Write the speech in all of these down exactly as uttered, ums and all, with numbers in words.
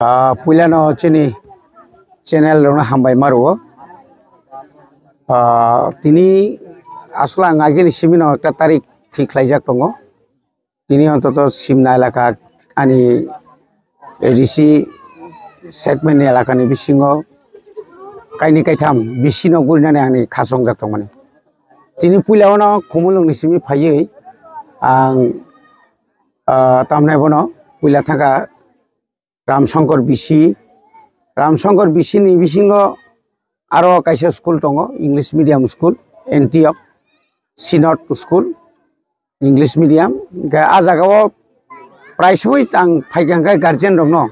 Ah, puilano chini channel rokno hambai ma rwo. Ah, tini aswk ang agini simino ekta tarik thik khlaijak tongo. Tini ontoto Simna elaka ani A D C segment ni elaka ni bisingo kaini kaitham bisino gurinani ani khasongjak tongmani. Tini puila ono Khumulwng ni simi phaiwi ang, ah, tamni bono puila thangkha Ramshankar B C, Ramshankar B C ni bisingo aro kaisa school tongo, English medium school, Antioch Synod School, English medium. Hingke ah jagao prai soi ang phaikha hingke guardian rokno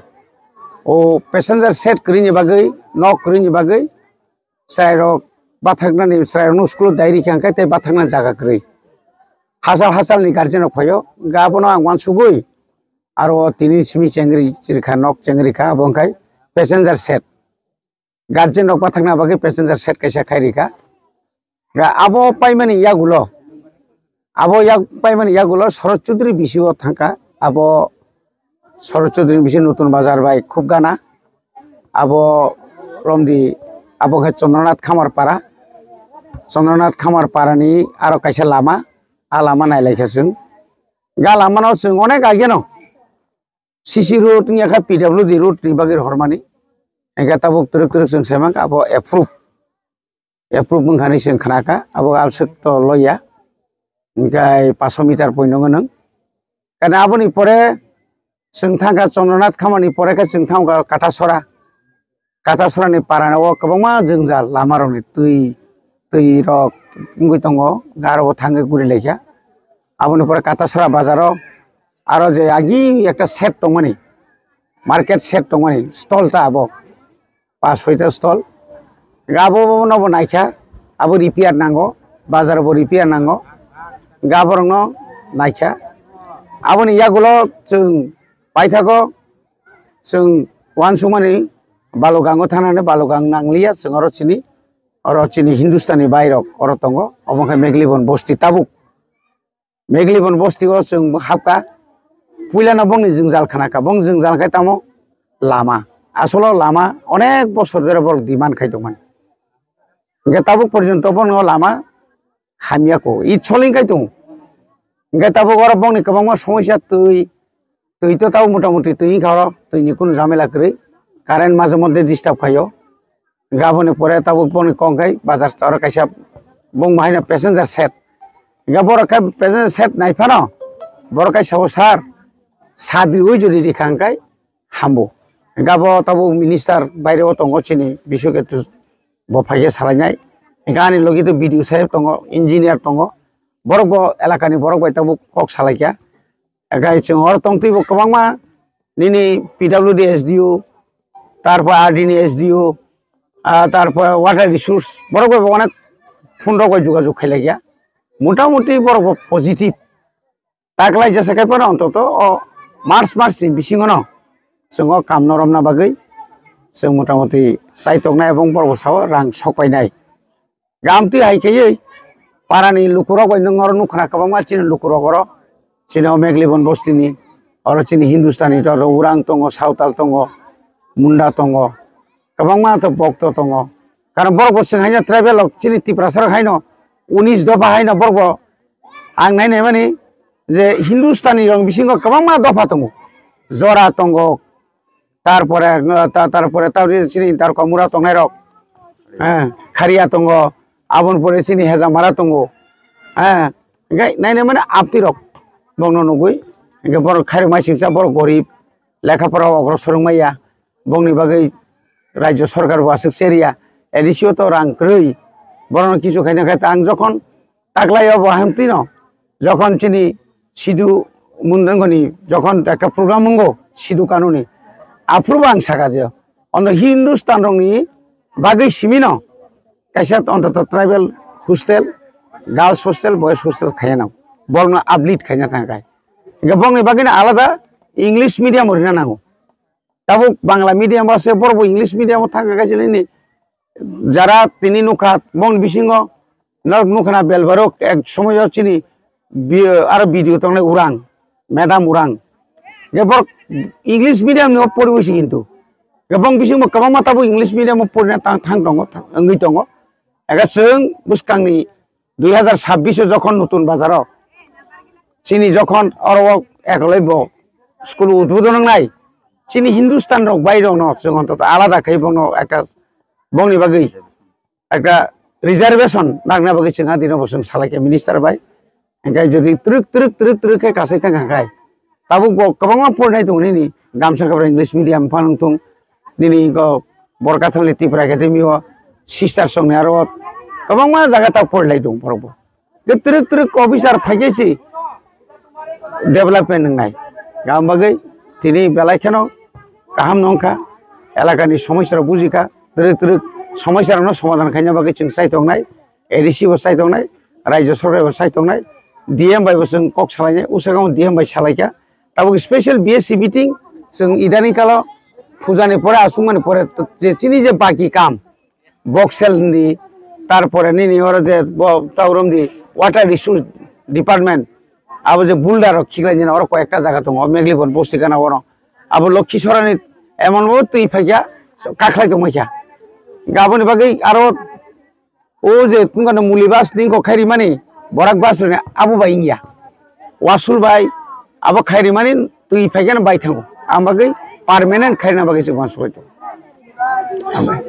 o passenger shed kwrwini bagwi, nok kwrwini bagwi, chwrairok bathaknani, chwrairokno school-o dai rikha hingke tei bathakna jaga kwrwi. Hachal hachalni guardian rok phaio, hingke abono ang uansugwi aro tini simi chengri rikha, nok chengri rikha, abo wngkha passenger shed. Guardian rok bathakna bagwi passenger shed kaisa khai rikha. Hingke abo paimani yagulo, abo yak paimani yagulo Shorod Chaudhary B C o thangkha, abo Shorod Chaudhary bisi Nutun Bazar bai khub gana. Abo romdi, abo khe Chandranath Khamar para. Chandranath Khamar para ni aro kaisa lama, a lama nai lai kha chwng. Ga lama no chwng onek age no C C road wngya kha P W D road ni bagwi rohormani. Hingke tabuk twrwk twrwk chwng sai mankha abo approve. Approve wngkha hinwi chwng khnakha, abo abswk to loya, hingke paso meter poino gwnang. Kana aboni pore chwng thangkha Chandranath Khamani pore khe chwng thangkha Katasora, Katasora ni para o kwbangma jwngjal lama rokni twi, twi rok wngwi tongo, garo bo thangwi guri laikha. Aboni pore Katasora bazaro aro je agi ekta shed tongmani, market shed tongmani, stall ta abo. Pas soita stall. Ga abo bo no bo naikha, abo repair nango, bazar bo repair nango, ga borok no naikha. Aboni yagulo chwng paithago, chwng uansukmani Balugango thanani, Balugang nangliya, chwng oro chini, oro chini Hindustani bhai rok oro tongo, obo khe Meglibon bosti tabuk. Meglibon bosti o chwng hapkha, puilano bongni jwngjal khnakha, bong jwngjal khe tamo lama. Asolo lama onek bosor jora borok demand khai tongmani. Hingke tabuk porjonto bono lama hamya ko, i soling khai tongo. Hingke tabuk oro bongni kwbangma somosya twi, twi to tabuk motamuti twi wngkha oro, twini kunu jhamela kwrwi, current majhe moddhe disturb khaio. Gaboni pore tabuk boni kong khai bazar oro kaisa bung bahai no passenger shed. Ga borok khe passenger shed nai phano borok khe sabo sir sadri oi jodi rikha hingkai hambo. Ga bo tabuk minister baire o tongo chini bisu ke tu bo phai khe salai nai. Ga ani logi tu B D O saheb tongo, engineer tongo. Borok bo elaka ni borok bai tabuk kok salai kha. Gai chwng oro tongtwi bo kwbangma nini P W D S D O, tarpor R D ni S D O, ah, tarpor water resource, borok bai bo onek phone rok bai jogajog khailaiya. Motamuti borok bo positive. Taklai jesa khai phano ontoto o March, March ni bisingo no chwng o kam no romna bagwi chwng motamuti chaitoknai ebong borok bo sao rang sokpainai. Gamtwi hai khaiwi parani lukurok bai nwng oro nukha na kwbangma chini lukurok oro. Chini o Meglibon bostini, oro chini Hindustani to oro Urang tongo, Sawtal tongo, Munda tongo, kwbangma to bokto tongo. Karon borok bo chwng haino tribal rok chini Tiprasa rok haino unis dopha haino borok bo ang nai nai mani je Hindustani rok bisingo kwbangma dopha tongo. Jora tongo, tarpore, ta-, tarpore ta chini Tarkomura tongnai rok, eh, Kharia tongo, aboni pore chini Hejamara tongo, eh, hingke naina mane apti rok bongno nugui, hingke borok khairok mai singsa borok gorib, lekha pora o ogrosor wngmaya, bongni bagwi rajyo sorkar bo aswk seriya, A D C o to rang kwrwi, borokno kichu khaina khe ang jokhon taklai o bo hamtwi no, jokhon chini sidu mundangoni jokhon ekta program wngo sidu kanuni, aphuru bo ang saka je ono Hindustan rokni bagwi simi no kaisa ontoto tribal hostel, girls hostel, boys hostel khaiya nang, borokno uplift khaina thang kai. Hingke bongni bagwi no alada English medium o rina nango. Tabuk Bangla medium ba se borok bo English medium o thang kha kaisa nini jara tini nukha bong bisingo norok nukha na belbarok ek somoyo chini bi-, aro video tongnai Urang, madam Urang. Ge borok English medium ni o pori uisi kintu. Kwbang bisingo kwbangma tabuk English medium o porina tang thang tongo, wngwi tongo. Ega chwng bwskangni dui hazar sabbish o jokhon Nutun Bazar o chini jokhon oro o ekoloi bo school udbodon wngnai, chini Hindustan rok bai rok no chwng ontoto alada khai bono ekta bongni bagwi ekta reservation nangna bagwi chwng adino bo chwng salaikha minister bai. Hingkhe jodi twrwk twrwk twrwk twrwk khe kasai thang kha khai, tabuk bo kwbangma porinai tongo nini gamsa kabra English medium phano thung, nini go Borkathali Tripura Academy o sister songni aro kwbangma jaga ta porilai tongo borok bo. Twrwk twrwk officer phaikhe si development wngnai. Gam bagwi tini belai kheno kaham nongkha, elakani somosya rok bujikha, twrwk twrwk somosya rokno somadhan khaina bagwi chwng chai tongnai, A D C bo chai tongnai, Rajya Sarkar bo chai tongnai, D M bai bo chwng kok salainai, usakamo D M bai salaikha. Tabuk special B S C meeting chwng idaning kalo pujani pore, achukmani pore je chini je baki kam, Boksel ni, tarpore nini oro je bo taurom di water resource department, abo je boulder rok khiklai nini oro koi ekta jaga tongo, Meglibon bosti gana oro. Abo Lokhisora ni emon bo twi phaikha, kakhlai tongmai kha. Gaboni bagwi aro o je tungkano muli bas dingko khairi mani, borak bas rwni abo bai wngya. Wasul bai abo khairi mani twi phaikha bai thango. Ang bagwi permanent khairina bagwi se uansukoi tongo. Hambai.